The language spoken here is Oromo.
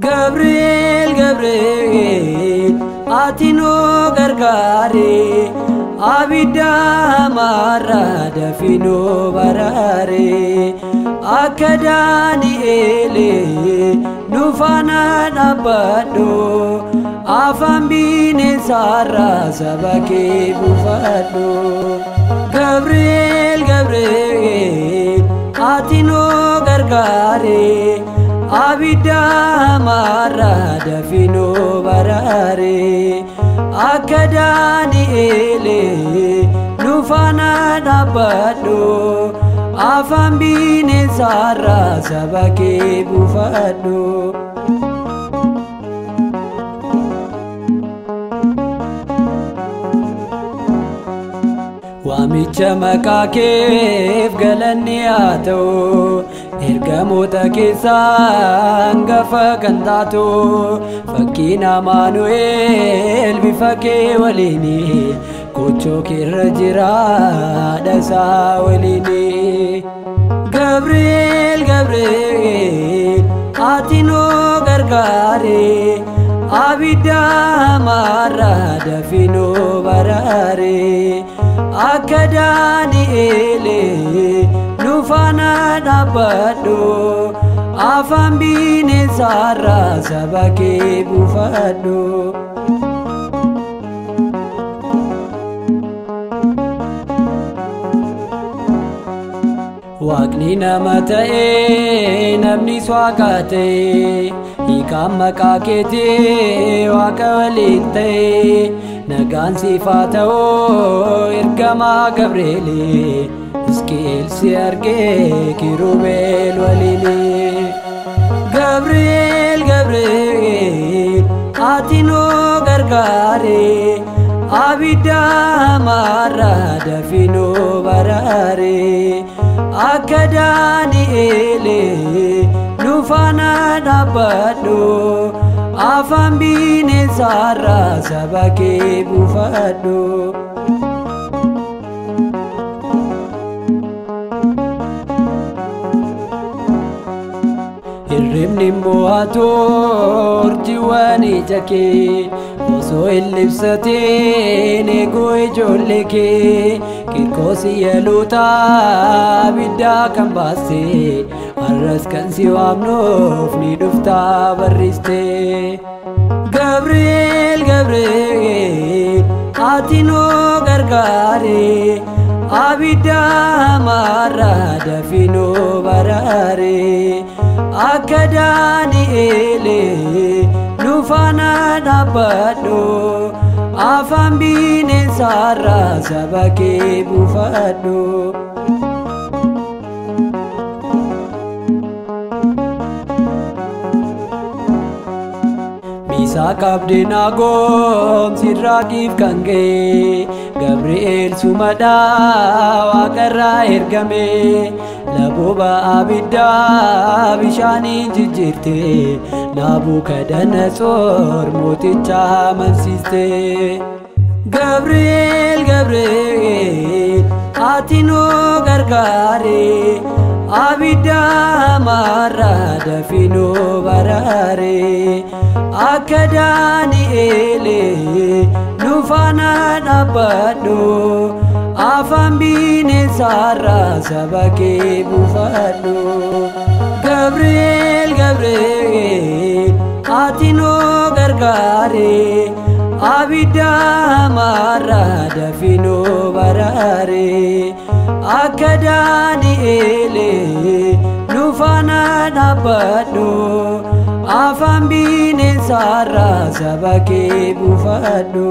Gabriel, Gabriel, ati nu gargaare, abidda hamaarraa dafii nu baraare. Akka Daani'eel nu faana dhaabbadhu, afaan bineensaarraa saba kee buufadhu. Gabriel, Gabriel, ati nu gargaare, abidda hamaarraa dafii nu baraare. Akka Daani'eel nu faana dhaabbadhu, afaan bineensaarraa saba kee buufadhu. Waamicha maqaa keef galanni haa ta'u, ergamoota keessaa hangafa kan taatu, fakkiin Amaanu'el bifa kee waliini, gochoo keerra jira dhasaa waliini. Gabriel, Gabriel, ati nu gargaare, abidda hamaarraa dafii nu baraare. Akka Daani'eel nu faana dhaabbadhu, afaan bineensaarraa saba kee buufadhu. Waaqni nama ta'ee namnis waaqa ta'e, hiikaan maqaa keetii waaqa waliin ta'e, nagaan siif haa ta'u ergamaa Gabri'eel, Hisqi'eel si argee kiirubeel waliini. Gabri'eel, Gabri'eel, ati nu gargaare, abidda hamaarraa dafii nu baraare. Akka Daani'eel nu faana dhaabbadhu, afaan bineensaarraa saba kee buufadhu. Hirribni mo'atu urjiiwwan ija kee, osoo hin libsatiin eeguu ijoollee kee, Kirkoos yeluuta abiddaa kan baaste, har'as kan si waamnuuf ni dhuftaa barriste. Gabriel, Gabriel, ati nu gargaare, abidda hamaarraa dafii nu baraare. Akka Daani'eel nu faana dhaabbadhu, afaan bineensaarraa saba kee buufadhu. Miisaaq Abdinaagoom Sidraaqiif kan ga'e, Gabri'eel sumadhaa waaqarraa ergame, labooba abiddaa bishaaniin jijjiirte, Naabukadnetsoor mooticha amansiiste. Gabri'eel, Gabri'eel, ati nu gargaare, abidda hamaarraa dafii nu baraare. Akka Daani'eel nu faana dhaabbadhu, afaan bineensaarraa saba kee buufadhu. Gabri'eel, Gabri'eel, ati nu gargaare, abidda hamaarraa dafii nu baraare. Akka Daani'eel nu faana dhaabbadhu, afaan bineensaarraa saba kee buufadhu.